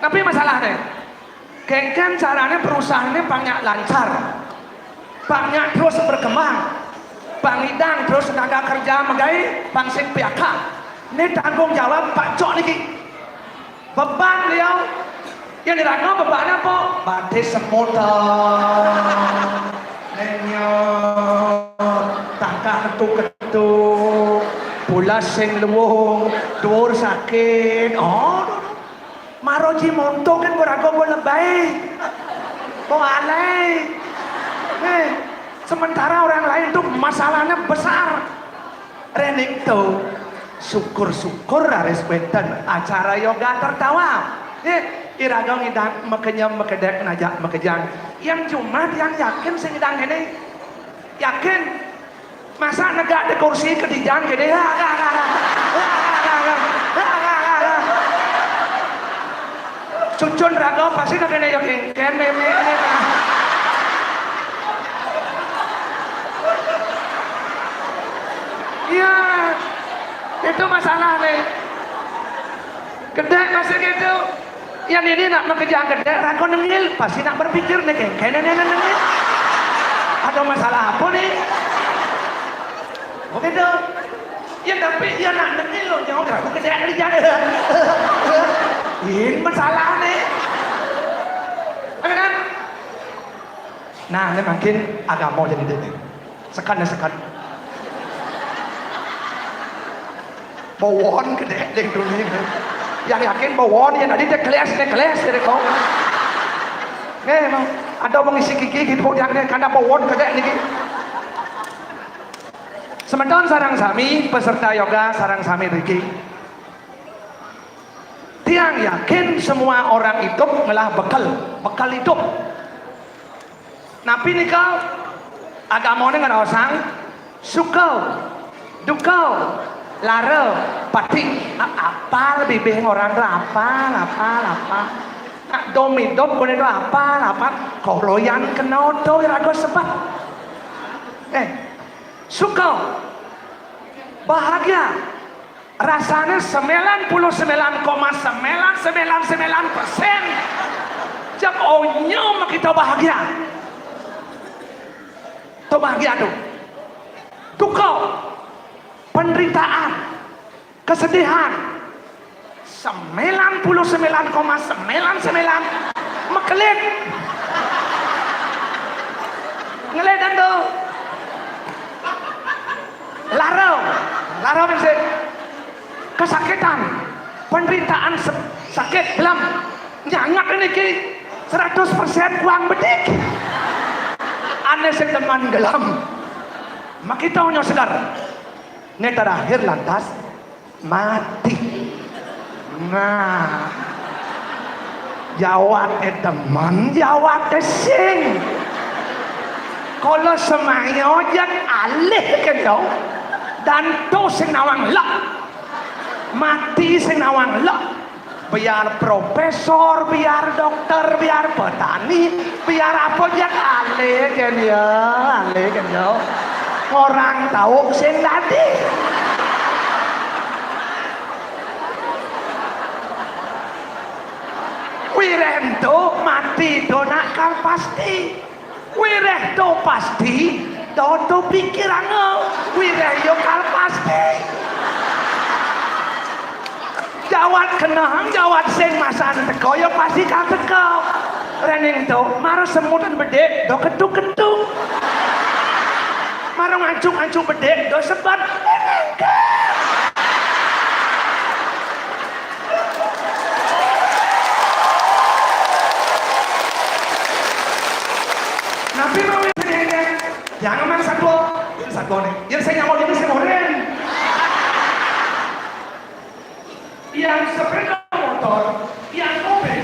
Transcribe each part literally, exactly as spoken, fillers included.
Tapi masalahné, kéngkén carané perusahaanné pang nyak lancar, pang nyak terus berkembang, pang ngidang terus kagak kerja megai, pang sing P H K. Né tanggung jawab Pak Cok niki. Beban beliau. Yang dirangkul beban apa? Batis semut. Nenyot, tangkah ketuk-ketuk, pulas sing luwung, duur sakit. Oh, maro ji monto kan beragam lebay. Kok alay. Eh, sementara orang lain tuh masalahnya besar. Rening to, syukur-syukur raris wénten acara yoga tertawa. Nggih, iraga ngidang makenyem makedék najak makejang. Yang Jumat yang yakin sing ngidang kéné. Yakin. Masa negak di kursi kedijan kéné. Cucun raga pasti nak kéné yakin. Kéné, kéné, kéné. Iya, itu masalah nih. Gedé masih gitu. Yang ini nak makejang gedé, raga nengil, pasti nak berpikir nih, kayak kéné nih nengil. Ada masalah apa nih? Begitu. Ya tapi ya nak nengil loh, jauh raga gedé kerja. Ini masalah nih. Kan? Nah, ini makin agama jadi dene. Sekan ya sekan. Bawon gedé deh dunia. Yang yakin bawon ya tadi deh keles deh keles deh kok. Nggih, emang ada mengisi gigi gitu yang deh karena bawon gedé niki. Semeton sareng sami peserta yoga sareng sami riki. Tiang yakin semua orang hidup ngelah bekel, bekel hidup. Napi nika? Agamané ngraosang suka, duka, lara, pati. A-, apal bibih orang to apal, apal, apal. Nak dom idup koné to apal, apal. Koroyan kena to iraga sebet. Eh, suka, bahagia, rasané sembilan puluh sembilan koma sembilan sembilan sembilan persen. Jep onyo makita bahagia. To bahagia to. Duka, penderitaan, kesedihan, sembilan puluh sembilan koma sembilan sembilan mekelit. Ngelit ento. Lara, lara mesti. Kesakitan, penderitaan se-, sakit belum. Nyangat niki seratus persen kuang bedik. Ané sing demen gelem. Makita nyo seger. Né terakhir lantas mati. Nah, jawat é demen, jawat é sing. Kala semaya jek alih kendo. Dan to sing nawang lek. Mati sing nawang lek. Biar profesor, biar dokter, biar petani, biar apa jek alih kendo, alih kendo. Orang tahu sing dadi. Wiréh ento mati to nak kal pasti. Wiréh to pasti, to to pikiranga. Wiréh yo kal pasti. Jawat kenehang, jawat sing masan teka yo pasti kal teka. Rening to, mara semutan bedik, to ketuk-ketuk. Mara ngancung-ngancung bedik, to sebat. Napi mawi sing éngkén? Jangan main satwa. Ini satwa nih. Yang saya nyawa ini saya moren. Yang sepeda motor, yang mobil,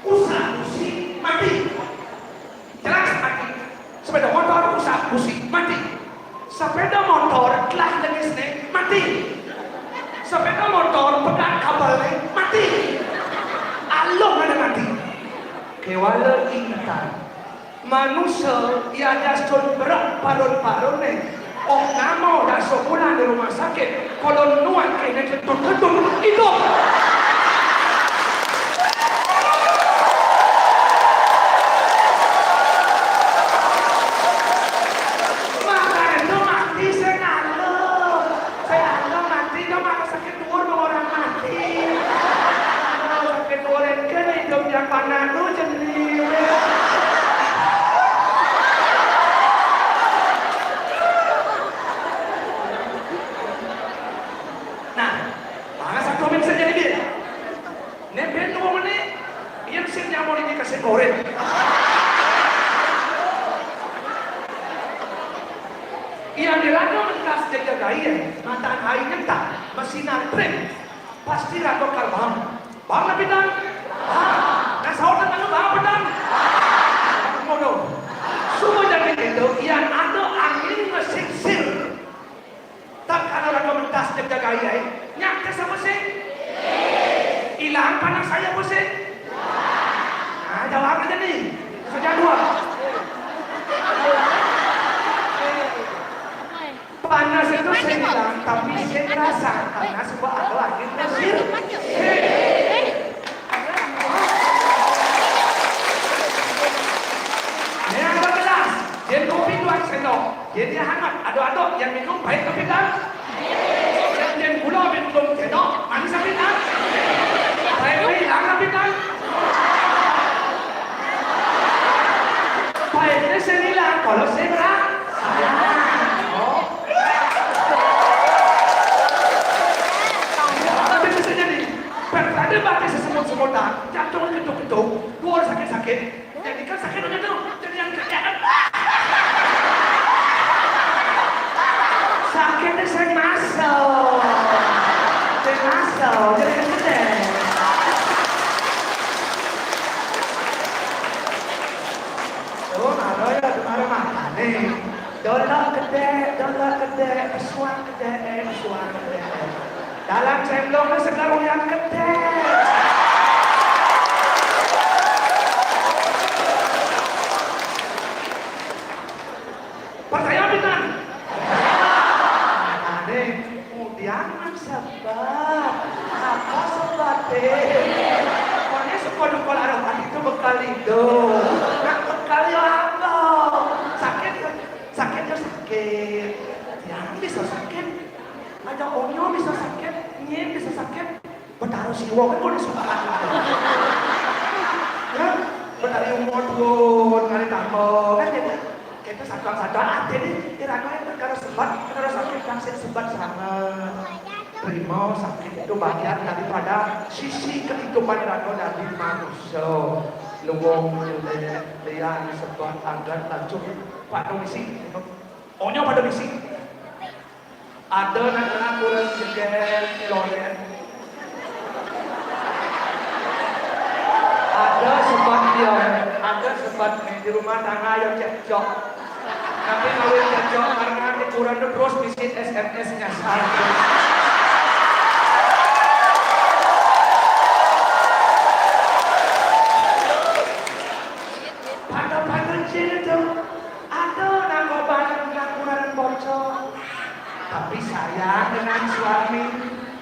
usah mesti mati. Jelas mati. Sepeda motor usah mesti mati. Sepeda motor telah lengisné mati. Sepeda motor pegat kabelné mati. Alung ada mati. Kéwala ingetan. Manusa iya jas tun berek parun-parunné. Oh nama dah sebulan di rumah sakit. Kalau nuan kena ketut-ketut hidup. Yén wong né, yén sing nyamur ini kasih korén. Yén iraga mentas jagagai, matan ai nyentak, masinan trip, pasti raga kal bang. Bang napi tan? Bang. Nah, saut nang bang napi tan? Bang. Ngono. Suba jani kéto, yén ada angin ngesisir. Tan kana raga mentas jagagai, ai. Nyak tes apa sih? Ilang panas saya apa sih? Nah, jawab aja nih. Kerja dua. Panas itu sing ilang, tapi sing rasa panas suba ada angin mesir. Ini ada gelas, yén kopi dua sendok, yén dia hangat, ado-ado, yén minum pahit tapi kan? Yén, yén gula minum sendok, manis tapi kan? Pahit ilang tapi kan? Pahitnya sing ilang, kalau sing ra-, oh. Tapi bisa jadi, bertanya batis sesemut-semutan, jantung ketuk-ketuk, dua sakit-sakit, jadi kan sakit aja tuh, jadi yang kerja kan. Sakitnya sing masuk, sing masuk, jadi kan gedé. Tuh, maro ya, tuh, maro makané. Dolok gedé, dolok gedé, pesuang gedé, pesuang gedé. Dalam céndongné segar uyang gedé. Percaya pisan? Ane, kemudian sebet. Apa sebet, eh? Pokoknya sekolah-sekolah Arab itu bekal itu. Nah, bekal ya apa? Sakit ya? Sakit ya sakit. Yang bisa sakit. Aja onyo bisa sakit, nyén bisa sakit. Betara Siwa kan boleh suka. Ya, Betari Umur pun kali tambah kan ya. Kita satu-satu hati nih, kira-kira perkara sebet, perkara sakit yang sing sebet sangat. Terima sakit itu bagian daripada sisi kehidupan raga dari manusia. Luwung liyan sebet agan lanjut Pak Komisi. Onyo pada misi. Ada nak kena kurang jengkel, loren. Ada sebab dia, ada sebab di rumah tangga yang cekcok. Tapi kawin cekcok karena di kurang tu terus bisi S M S nyasar. Pada-pada cil tu, ada nak korban nak kurang bocor. Tapi sayang dengan suami,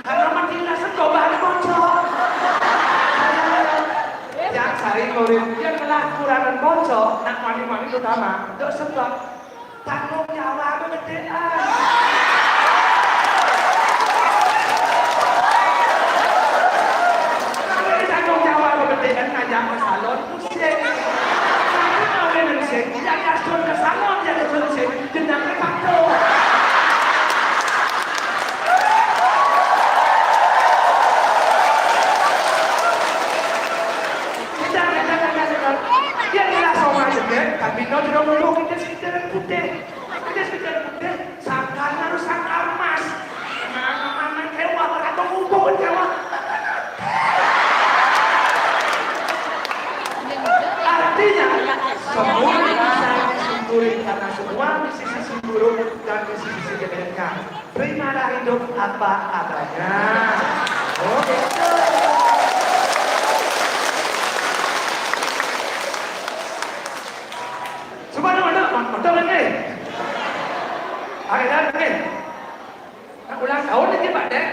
karena mati rasa korban bocor. Yang sari kulit, yang telah kurang bocor, nak mandi-mandi terutama, dok sebab tanggung jawab gedéan. Tanggung jawab gedéan ngajak ke salon, pusing. Tapi kalau nang sing, ya, ya, sun ke salon, ya, sun sing, jenang ke patuh. Kita, kita, kita, kita. Dia adalah sama aja, kan? Tapi no, tidak mau kita sih, kita putih. Kita sih, kita putih. Sangkar harus sangkar emas. Mana-mana kewah, atau ngumpul kewah. Artinya, semua bisa disyukuri karena semua di sisi buruk dan di sisi jeleknya. Terimalah hidup apa adanya. Oke. Coba dong, ada, ada lagi. Ada lagi. Nah, ulang tahun lagi, Pak Dek.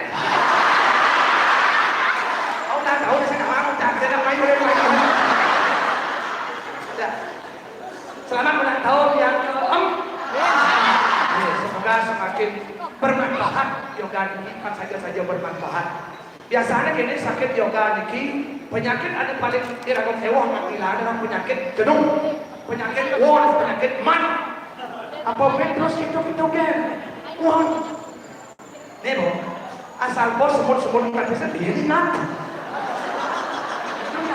Oh, ulang tahun, saya nggak mau, udah, saya nggak main, udah, main. Udah. Selamat ulang tahun yang ke-, ya, semoga semakin bermanfaat. Yoga ini kan saja-saja bermanfaat. Biasanya gini, sakit yoga niki, penyakit ada paling iraga ewoh mati lah, adalah penyakit jeduk, penyakit wah, penyakit man. Apa terus itu, itu gen? Wah. Nih, Bu, asal bos semut-semut kaki sendiri, nak.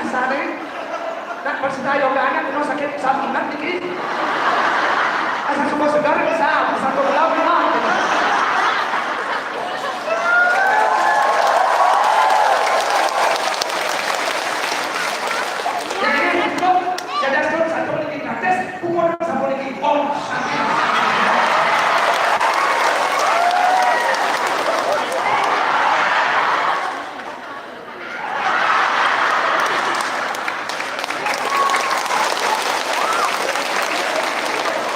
Sana eh. Nak bersita yoga anak, no sakit sakitan dikit. Asa suka segar bisa, satu belau lima.